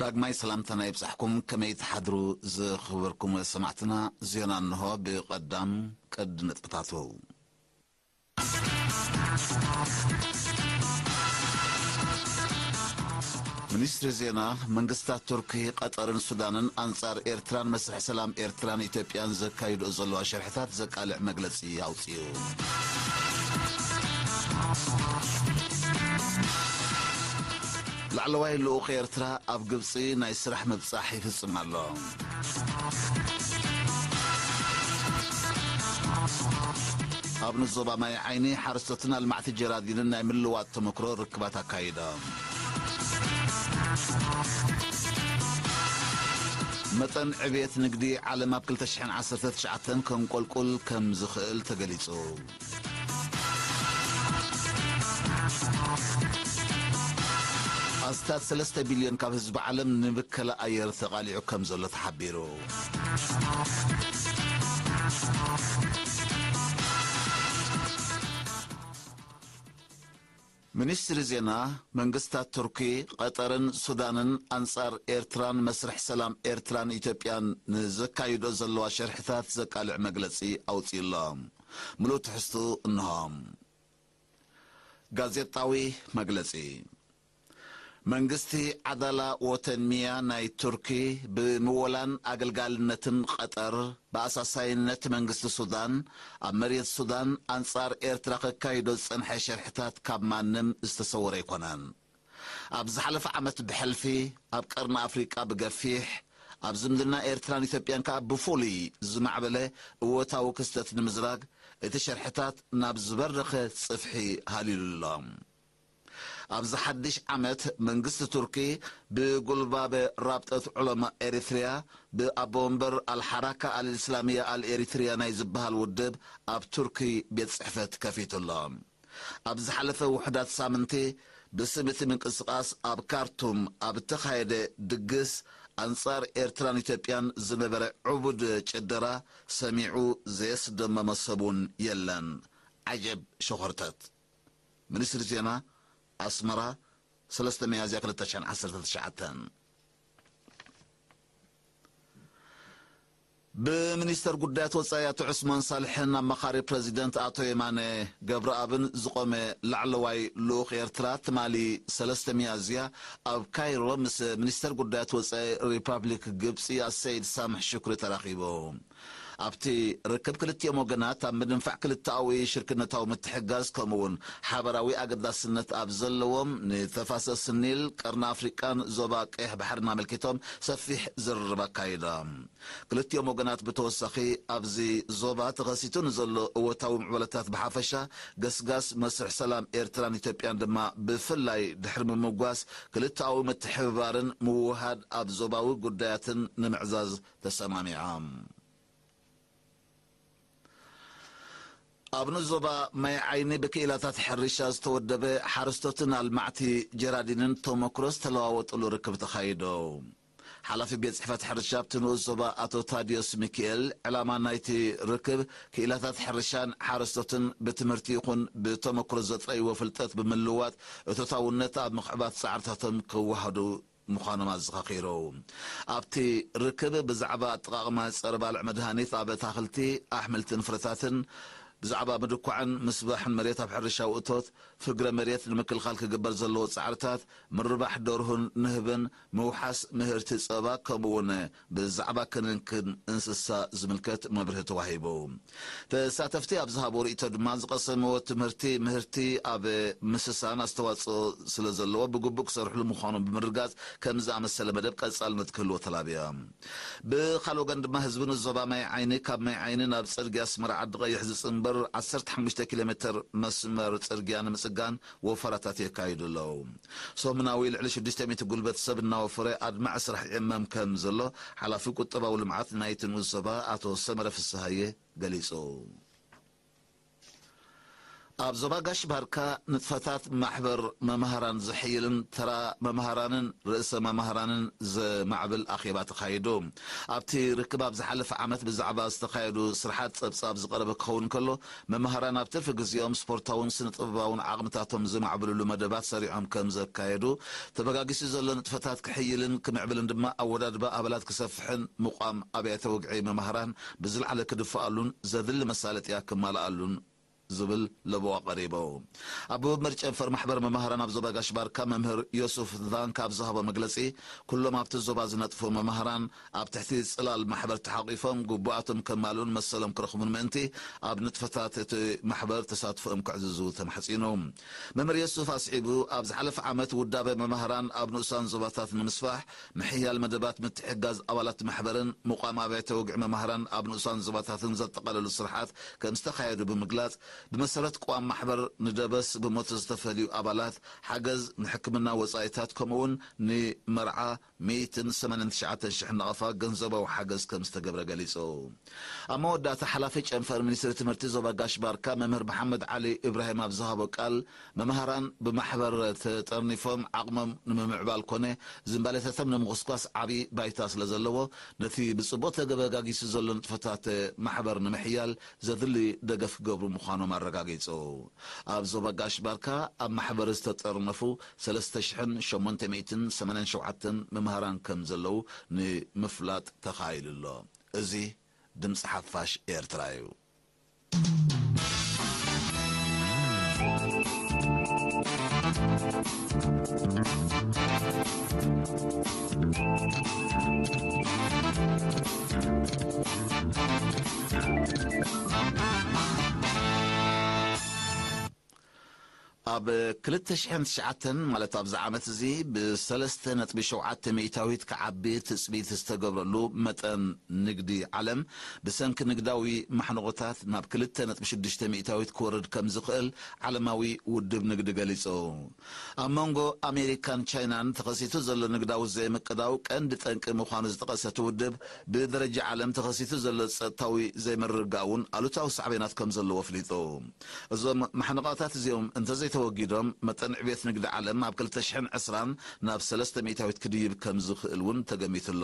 ዳግማይ ሰላምታና ይብጻሕኩም። ከመይ ትሓድሩ ዝኽበርኩም ሰማዕትና? ዜና እንሆ። ብቐዳም ቀድ ነጥብታቱ። ሚኒስትሪ ዜና፣ መንግስታት ቱርኪ፣ ቀጠርን ሱዳንን ኣንጻር ኤርትራን መስርሕ ሰላም ኤርትራን ኢትዮጵያን ዘካይድኦ ዘለዋ ሸርሕታት ዘቃልዕ መግለጺ ኣውጽኡ። ላዕለዋይ ልኡኽ ኤርትራ ኣብ ግብጺ ናይ ስራሕ ምብጻሕ ይፍጽም ኣሎ። ኣብ ንዞባ ማይ ዓይኒ ሓረስቶትን ኣልማዕቲ ጀራዲንን ናይ ምልዋጥ ተመክሮ ርክባት ኣካይዶም። መጠን ዕብየት ንግዲ ዓለም ኣብ ክልተ ሽሕን ዓሰርተ ትሽዓተን ከንቆልቁል ከም ዝኽእል ተገሊጹ። ኣስታት ሰለስተ ቢልዮን ካብ ህዝቢ ዓለም ንብከላ ኣየር ተቓሊዑ ከም ዘሎ ተሓቢሩ። ሚኒስትሪ ዜና፣ መንግስታት ቱርኪ፣ ቀጠርን ሱዳንን ኣንጻር ኤርትራን መስርሕ ሰላም ኤርትራን ኢትዮጵያን ንዘካይዶ ዘለዋ ሸርሕታት ዘቃልዕ መግለጺ ኣውጺኡ ኣሎ። ምሉእ ትሕዝቱ እንሆ። ጋዜጣዊ መግለጺ። መንግስቲ ዓዳላ ወተንሚያ ናይ ቱርኪ ብምወላን ኣገልጋልነትን ቀጠር ብኣሳሳይነት መንግስቲ ሱዳን ኣብ መሬት ሱዳን ኣንጻር ኤርትራ ከካይዶ ዝጸንሐ ሸርሕታት ካብ ማንም ዝተሰወረ ኣይኮነን። ኣብ ዝሓለፈ ዓመት ብሕልፊ ኣብ ቀርኒ ኣፍሪቃ ብገፊሕ ኣብ ዝምድና ኤርትራን ኢትዮጵያን ከኣ ብፍሉይ ዝማዕበለ እወታዊ ክስተት ንምዝራግ እቲ ሸርሕታት ናብ ዝበረኸ ጽፍሒ ሃሊሉ ኣሎ። ኣብዚ ሓድሽ ዓመት መንግስቲ ቱርኪ ብጉልባበ ራብጠት ዑለማ ኤሪትሪያ ብኣቦ ወንበር ኣልሓራካ ኣልእስላሚያ ኣልኤሪትሪያ ናይ ዝበሃል ውድብ ኣብ ቱርኪ ቤት ጽሕፈት ከፊቱ ኣሎ። ኣብ ዝሓለፈ ውሑዳት ሳምንቲ ብስም እቲ ምንቅስቓስ ኣብ ካርቱም ኣብ እተኻየደ ድግስ ኣንጻር ኤርትራን ኢትዮጵያን ዝነበረ ዕቡድ ጭደራ ሰሚዑ ዘየስደመመ ሰብ እውን የለን። ዓጀብ ሸኾርተት። ሚኒስትሪ ዜና ኣስመራ፣ ሰለስተ ሚያዝያ ክልተ ሽሕን ዓሰርተ ትሽዓተን። ብሚኒስተር ጉዳያት ወጻኢ ኣቶ ዑስማን ሳልሕን ኣማኻሪ ፕረዚደንት ኣቶ የማነ ገብረኣብን ዝቖመ ላዕለዋይ ልኡኽ ኤርትራ ትማሊ ሰለስተ ሚያዝያ ኣብ ካይሮ ምስ ሚኒስተር ጉዳያት ወጻኢ ሪፓብሊክ ግብጺ ኣሰይድ ሳምሕ ሽኩሪ ተራኺቡ። ኣብቲ ርክብ ክልቲኦም ወገናት ኣብ ምድንፋዕ ክልተኣዊ ሽርክነታዊ ምትሕጋዝ ከምኡውን ሓበራዊ ኣገዳስነት ኣብ ዘለዎም ንተፋሰስ ኒል፣ ቀርኒ ኣፍሪቃን ዞባ ቀይሕ ባሕርን ኣመልኪቶም ሰፊሕ ዝርርብ ኣካይዶም። ክልቲኦም ወገናት ብተወሳኺ ኣብዚ ዞባ ተኸሲቱ ንዘሎ እወታዊ ምዕበለታት ብሓፈሻ፣ ገስጋስ መስርሕ ሰላም ኤርትራን ኢትዮጵያን ድማ ብፍላይ ድሕሪ ምምጓስ ክልተኣዊ ምትሕብባርን ምውሃድ ኣብ ዞባዊ ጉዳያትን ንምዕዛዝ ተሰማሚዖም። ኣብ ንዞባ ማይ ዓይኒ ብክኢላታት ሕርሻ ዝተወደበ ሓረስቶትን ኣልማዕቲ ጀራዲንን ተመክሮ ዝተለዋወጥሉ ርክብ ተኻይዶ። ሓላፊ ቤት ጽሕፈት ሕርሻ ኣብቲ ንኡስ ዞባ ኣቶ ታዲዮስ ሚኪኤል፣ ዕላማ ናይቲ ርክብ ክኢላታት ሕርሻን ሓረስቶትን ብትምህርቲ ይኹን ብተመክሮ ዘጥረይዎ ፍልጠት ብምልዋጥ እቶታውነት ኣብ ምኽዕባት ጻዕርታቶም ክወሃዱ ምዃኖም ኣዘኻኺሩ። ኣብቲ ርክብ ብዛዕባ ኣጠቓቕማ ጸረ ባልዕ መድሃኒት ኣብ ኣታኽልቲ፣ ኣሕምልትን ፍረታትን፣ ብዛዕባ ምድኳዕን ምስባሕን መሬት ኣብ ሕርሻዊ እቶት፣ ፍግረ መሬት ንምክልኻል ክግበር ዘለዎ ጻዕርታት፣ ምርባሕ ደርሁን ንህብን፣ ምውሓስ ምህርቲ ጸባ፣ ከምኡውን ብዛዕባ ክንክን እንስሳ ዝምልከት መብርሂ ተዋሂቡ። ተሳተፍቲ ኣብ ዝሃቦ ርእይቶ ድማ ዝቐሰምዎ ትምህርቲ ምህርቲ ኣብ ምስሳን ኣስተዋጽኦ ስለ ዘለዎ ብግቡእ ክሰርሕሉ ምዃኖም ብምርጋጽ ከም ዝኣመሰለ መደብ ቀጻልነት ክህልዎ ተላብያ። ብኻልእ ወገን ድማ ህዝቢ ንዞባ ማይ ዓይኒ ካብ ማይ ዓይኒ ናብ ጽርግያ ኣስመራ ዓዲ ቀይሕ ዝጽንበር ዓሰርተ ሓሙሽተ ኪሎ ሜትር መስመር ጽርግያ ንምጽጋን ወፈራታት የካይዱ ኣለዉ። ሰሙናዊ ልዕሊ ሽዱሽተ ሚእቲ ጉልበት ሰብ እናወፈረ ኣድማዒ ስራሕ ይዕመም ከም ዘሎ ሓላፊ ቁጠባዊ ልምዓት ናይቲ ንኡስ ዞባ ኣቶ ሰመረ ፍስሃየ ገሊጹ። ኣብ ዞባ ጋሽ ባርካ ንጥፈታት ማሕበር መማህራን ዝሕይልን ተራ መማህራንን ርእሰ መማህራንን ዘማዕብል ኣኼባ ተኻይዱ። ኣብቲ ርክብ ኣብ ዝሓለፈ ዓመት ብዛዕባ ዝተኻየዱ ስርሓት ጸብጻብ ዝቐረበ ክኸውን ከሎ፣ መማህራን ኣብ ትርፊ ግዜኦም ስፖርታውን ስነ ጥበባውን ዓቕምታቶም ዘማዕብልሉ መደባት ሰሪዖም ከም ዘካየዱ፣ ተበጋጊሱ ዘሎ ንጥፈታት ክሕይልን ክምዕብልን ድማ ኣወዳድባ ኣባላት ክሰፍሕን ምቋም ኣብያተ ወግዒ መማህራን ብዝለዓለ ክድፍኣሉን ዘድሊ መሳለጥያ ክማልኣሉን ዝብል ለበዋ ቀሪቡ። ኣብ ምርጨንፈር ማሕበር መማህራን ኣብ ዞባ ጋሽ ባርካ መምህር ዮሱፍ ዛንካ ኣብ ዝሃቦ መግለጺ፣ ኩሎም ኣብቲ ዞባ ዝነጥፉ መማህራን ኣብ ትሕቲ ጽላል ማሕበር ተሓቒፎም ግቡኣቶም ከማልኡን መሰሎም ክረኽቡን ምእንቲ ኣብ ንጥፈታት እቲ ማሕበር ተሳትፎኦም ክዕዝዙ ተማሕጺኑ። መምህር ዮሱፍ ኣስዒቡ፣ ኣብ ዝሓለፈ ዓመት ውዳበ መማህራን ኣብ ንኡሳን ዞባታት ንምስፋሕ፣ ምሕያል መደባት ምትሕጋዝ ኣባላት ማሕበርን ምቋም ኣብያተ ወግዒ መማህራን ኣብ ንኡሳን ዞባታትን ዘጠቓለሉ ስርሓት ከም ዝተኻየዱ ብምግላጽ፣ ብመሰረት ቅዋም ማሕበር ንደበስ ብሞት ዝተፈልዩ ኣባላት ሓገዝ ንሕክምና ወጻኢታት ከምኡውን ንመርዓ ሚእትን ሰማንያን ትሽዓተን ሽሕ ናቕፋ ገንዘባዊ ሓገዝ ከም ዝተገብረ ገሊጹ። ኣብ መወዳእታ ሓላፊ ጨንፈር ሚኒስትሪ ትምህርቲ ዞባ ጋሽ ባርካ መምህር መሓመድ ዓሊ ኢብራሂም ኣብ ዝሃቦ ቃል፣ መማህራን ብማሕበር ተጠርኒፎም ዓቕሞም ንምምዕባል ኮነ ዝንባሌታቶም ንምኹስኳስ ዓቢ ባይታ ስለ ዘለዎ፣ ነቲ ብጽቡቕ ተገበጋጊሱ ዘሎ ንጥፈታት ማሕበር ንምሕያል ዘድሊ ደገፍ ክገብሩ ምዃኖም ኣረጋጊጹ። ኣብ ዞባ ጋሽ ባርካ ኣብ ማሕበር ዝተጠርነፉ ሰለስተ ሽሕን ሸሞንተ ሚእትን ሰማንያን ሸውዓተን መማህራን ከም ዘለዉ ንምፍላጥ ተኻኢሉ ኣሎ። እዚ ድምፂ ሓፋሽ ኤርትራ እዩ። ኣብ ክልተ ሽሕን ትሽዓተን፣ ማለት ኣብዚ ዓመት እዚ፣ ብሰለስተ ነጥቢ ሸውዓተ ሚእታዊት ክዓቢ ትጽቢት ዝተገብረሉ መጠን ንግዲ ዓለም፣ ብሰንኪ ንግዳዊ ማሕንቖታት ናብ ክልተ ነጥቢ ሽዱሽተ ሚእታዊት ክወርድ ከም ዝኽእል ዓለማዊ ውድብ ንግዲ ገሊጹ። ኣብ መንጎ ኣሜሪካን ቻይናን ተኸሲቱ ዘሎ ንግዳዊ ዘይምቅዳው ቀንዲ ጠንቂ ምዃኑ ዝጠቐሰ እቲ ውድብ፣ ብደረጃ ዓለም ተኸሲቱ ዘሎ ጸጥታዊ ዘይምርግጋእ እውን ኣሉታዊ ሳዕቤናት ከም ዘለዎ ኣፍሊጡ። እዞም ማሕንቓታት እዚኦም እንተዘይተወጊዶም፣ መጠን ዕብየት ንግዲ ዓለም ኣብ ክልተ ሽሕን ዕስራን ናብ ሰለስተ ሚእታዊት ክድይብ ከም ዝኽእል እውን ተገሚቱ ኣሎ።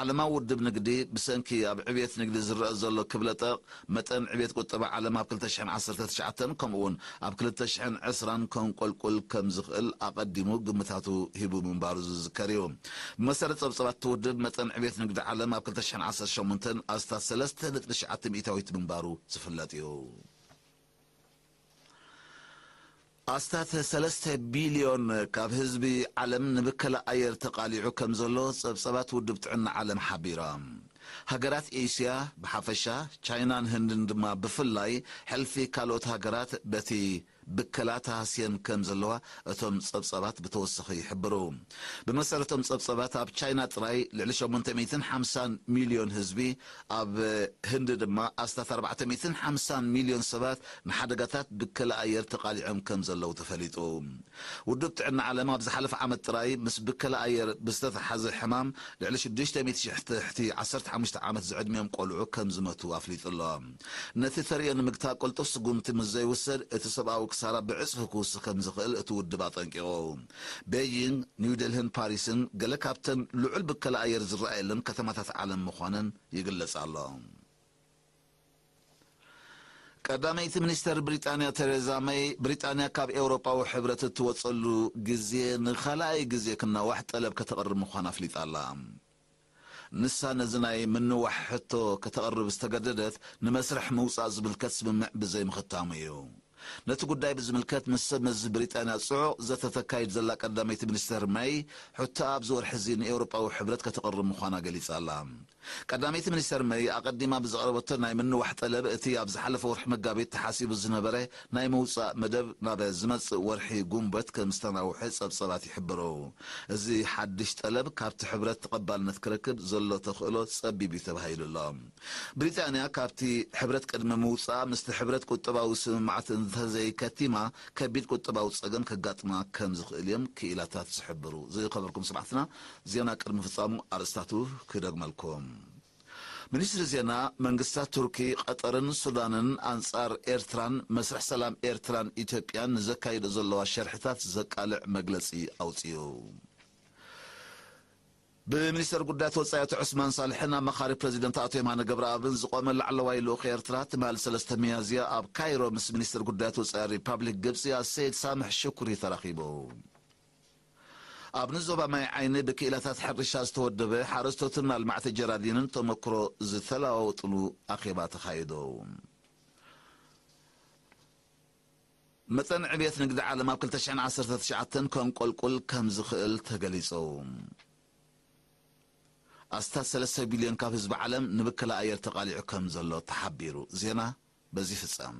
ዓለማዊ ውድብ ንግዲ፣ ብሰንኪ ኣብ ዕብየት ንግዲ ዝረአ ዘሎ ክብለጠቕ፣ መጠን ዕብየት ቁጠባ ዓለም ኣብ ክልተ ሽሕን ዓሰርተ ትሽዓተን ከምኡውን ኣብ ክልተ ሽሕን ዕስራን ከንቆልቁል ከም ዝኽእል ኣቐዲሙ ግምታቱ ሂቡ ምንባሩ ዝዝከር እዩ። ብመሰረት ጸብጻባት እቲ ውድብ፣ መጠን ዕብየት ንግዲ ዓለም ኣብ ክልተ ሽሕን ዓሰርተ ሸሞንተን ኣስታት ሰለስተ ነጥቢ ትሽዓተ ሚእታዊት ምንባሩ ዝፍለጥ እዩ። ኣስታት ሰለስተ ቢልዮን ካብ ህዝቢ ዓለም ንብከላ ኣየር ተቓሊዑ ከም ዘሎ ጸብጻባት ውድብ ጥዕና ዓለም ሓቢሮም። ሃገራት ኤስያ ብሓፈሻ፣ ቻይናን ህንድን ድማ ብፍላይ፣ ሕልፊ ካልኦት ሃገራት በቲ ብከላ ተሃስየን ከም ዘለዋ እቶም ጸብጻባት ብተወሳኺ ይሕብሩ። ብመሰረቶም ጸብጻባት፣ ኣብ ቻይና ጥራይ ልዕሊ ሸሞንተ ሚእትን ሓምሳን ሚልዮን ህዝቢ፣ ኣብ ህንዲ ድማ ኣስታት ኣርባዕተ ሚእትን ሓምሳን ሚልዮን ሰባት ንሓደጋታት ብከላ ኣየር ተቓሊዖም ከም ዘለዉ ተፈሊጡ። ውድብ ጥዕና ዓለም ኣብ ዝሓለፈ ዓመት ጥራይ ምስ ብከላ ኣየር ብዝተተሓዘ ሕማም ልዕሊ ሽዱሽተ ሚእቲ ሽሕ ትሕቲ ዓሰርተ ሓሙሽተ ዓመት ዝዕድሚኦም ቆልዑ ከም ዝመቱ ኣፍሊጡ ኣሎ። ነቲ ተርእዮ ንምግታእ ቅልጡፍ ስጉምቲ ምስ ዘይውሰድ፣ እቲ ሰብኣዊ ክሳራ ብዕጽፊ ክውስኽ ከም ዝኽእል እቲ ውድብ ኣጠንቂቑ። ቤይጂንግ፣ ኒው ደልህን ፓሪስን ገለ ካብተን ልዑል ብከላ ኣየር ዝረኣየለን ከተማታት ዓለም ምዃነን ይግለጽ ኣሎ። ቀዳመይቲ ሚኒስተር ብሪጣንያ ቴሬዛ መይ፣ ብሪጣንያ ካብ ኤውሮጳዊ ሕብረት እትወጸሉ ግዜ ንኻልኣይ ግዜ ክናዋሕ ጠለብ ከተቕርብ ምዃና ኣፍሊጣ ኣላ። ንሳ ነዚ ናይ ምንዋሕ ሕቶ ከተቕርብ ዝተገደደት፣ ንመስርሕ ምውጻእ ዝምልከት ስምምዕ ብዘይምኽታሙ እዩ። ነቲ ጉዳይ ብዝምልከት ምስ ሰብ መዚ ብሪጣንያ ጽዑቕ ዘተ ተካይድ ዘላ ቀዳመይቲ ሚኒስተር መይ፣ ሕቶኣ ኣብዚ ወርሒ እዚ ንኤውሮጳዊ ሕብረት ከተቕርብ ምዃና ገሊጻ ኣላ። ቀዳመይቲ ሚኒስተር መይ ኣቐዲማ ብዘቕረበቶ ናይ ምንዋሕ ጠለብ፣ እቲ ኣብ ዝሓለፈ ወርሒ መጋቢት ተሓሲቡ ዝነበረ ናይ ምውጻእ መደብ ናብ ዝመጽእ ወርሒ ጉንበት ከም ዝተናውሐ ጸብጸባት ይሕብሩ። እዚ ሓድሽ ጠለብ ካብቲ ሕብረት ተቐባልነት ክረክብ ዘሎ ተኽእሎ ጸቢብ እዩ ተባሂሉ ኣሎ። ብሪጣንያ ካብቲ ሕብረት ቅድሚ ምውጻኣ ምስቲ ሕብረት ቁጠባዊ ስምምዓት እንተዘይከቲማ፣ ከቢድ ቁጠባዊ ጸገም ከጋጥማ ከም ዝኽእል እዮም ክኢላታት ዝሕብሩ። ዝኸበርኩም ሰማዕትና፣ ዜና ቅድሚ ፍጻሙ ኣርእስታቱ ክደግመልኩም። ሚኒስትሪ ዜና መንግስታት ቱርኪ፣ ቀጠርን ሱዳንን ኣንጻር ኤርትራን መስርሕ ሰላም ኤርትራን ኢትዮጵያን ንዘካይዶ ዘለዋ ሸርሕታት ዘቃልዕ መግለጺ ኣውጽኡ። ብሚኒስተር ጉዳያት ወጻኢ ኣቶ ዑስማን ሳልሕን ኣማኻሪ ፕረዚደንት ኣቶ የማነ ገብረኣብን ዝቖመ ላዕለዋይ ልኡኽ ኤርትራ፣ ትማሊ ሰለስተ ሚያዝያ ኣብ ካይሮ ምስ ሚኒስተር ጉዳያት ወጻኢ ሪፓብሊክ ግብጺ ኣሰይድ ሳምሕ ሽኩሪ ተራኺቡ። ኣብ ንዞባ ማይ ዓይኒ ብክኢላታት ሕርሻ ዝተወደበ ሓረስቶትን ኣልማዕቲ ጀራዲንን ተመክሮ ዝተለዋወጥሉ ኣኼባ ተኻይዶ። መጠን ዕብየት ንግዲ ዓለም ኣብ ክልተ ሽሕን ዓሰርተ ትሽዓተን ከንቆልቁል ከም ዝኽእል ተገሊጹ። ኣስታት ሰለስተ ቢልዮን ካብ ህዝቢ ዓለም ንብከላ ኣየር ተቓሊዑ ከም ዘሎ ተሓቢሩ። ዜና በዚ ፍጸም።